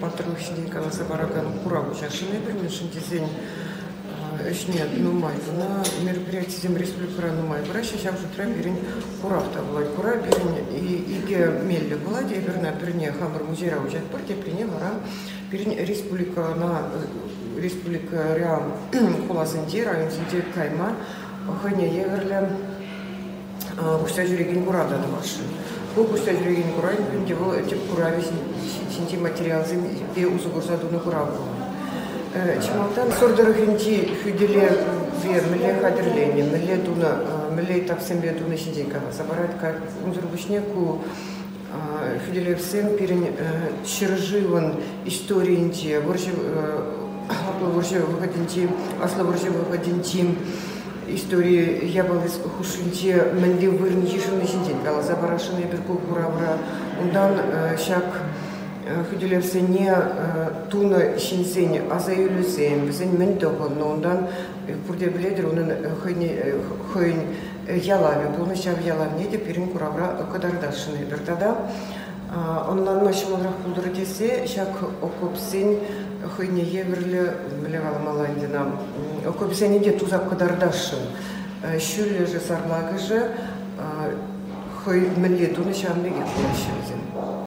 Паттӑрлӑх ҫинчен каласа паракан курав уҫасшӑн эпир, мӗншӗн тесен ӗҫне нумай тунӑ, мероприятисем республикӑра нумай пыраҫҫӗ, ҫав шутра пирӗн курав та пулать. Курав пирӗн икӗ меллӗ пулать. Эпир ӑна пӗрне хамӑр музейра уҫатпӑр, теприне вара пирӗн республикӑна республикӑра хуласенче, районсенче кайма хӑйне евӗрлӗ куҫса ҫӳрекен курав та тӑвасшӑн. Ку куҫса ҫӳрекен курав ӗнтӗ вӑл тӗп куравӗ ҫинчи материалсемпе усӑ курса тунӑ курав пулнӑ. Чи малтан Сӑр тӑрӑхӗнчи хӳтӗлеве мӗнле хатӗрленӗ, мӗнле тунӑ, мӗнле этапсемпе тунӑ ҫинчен каласа парать. Унсӑр пуҫне ку хӳтӗлевсем пирӗн ҫӗршывӑн историйӗнче, вӑрҫӑ аслӑ вӑрҫӑ вӑхӑтӗнчи, аслӑ вӑрҫӑ вӑхӑтӗнчи истори япали хушшинче мӗнле вырӑн йышӑнни ҫинчен каласа парасшӑн эпир ку куравра. Унтан ҫак хӳтӗлевсене тунӑ ҫынсен асаилӳсем, вӗсен мӗн тӑхӑннӑ, унтан пурте пӗлетӗр, унӑн хӑйне хӑйӗн ялавӗ пулнӑ, ҫав ялавне те пирӗн куравра кӑтартасшӑн эпир. Тата ӑнланма ҫӑмӑлрах пултӑр тесе ҫак окопсен хӑйне евӗрлӗ, мӗнле каламалла ӗнтӗ ӑна, окопсене те туса кӑтартасшӑн. Ҫӳллӗшӗ, сарлакӑшӗ хӑй мӗнле тунӑ, ҫавӑн пекех пулаҫҫӗ вӗсем.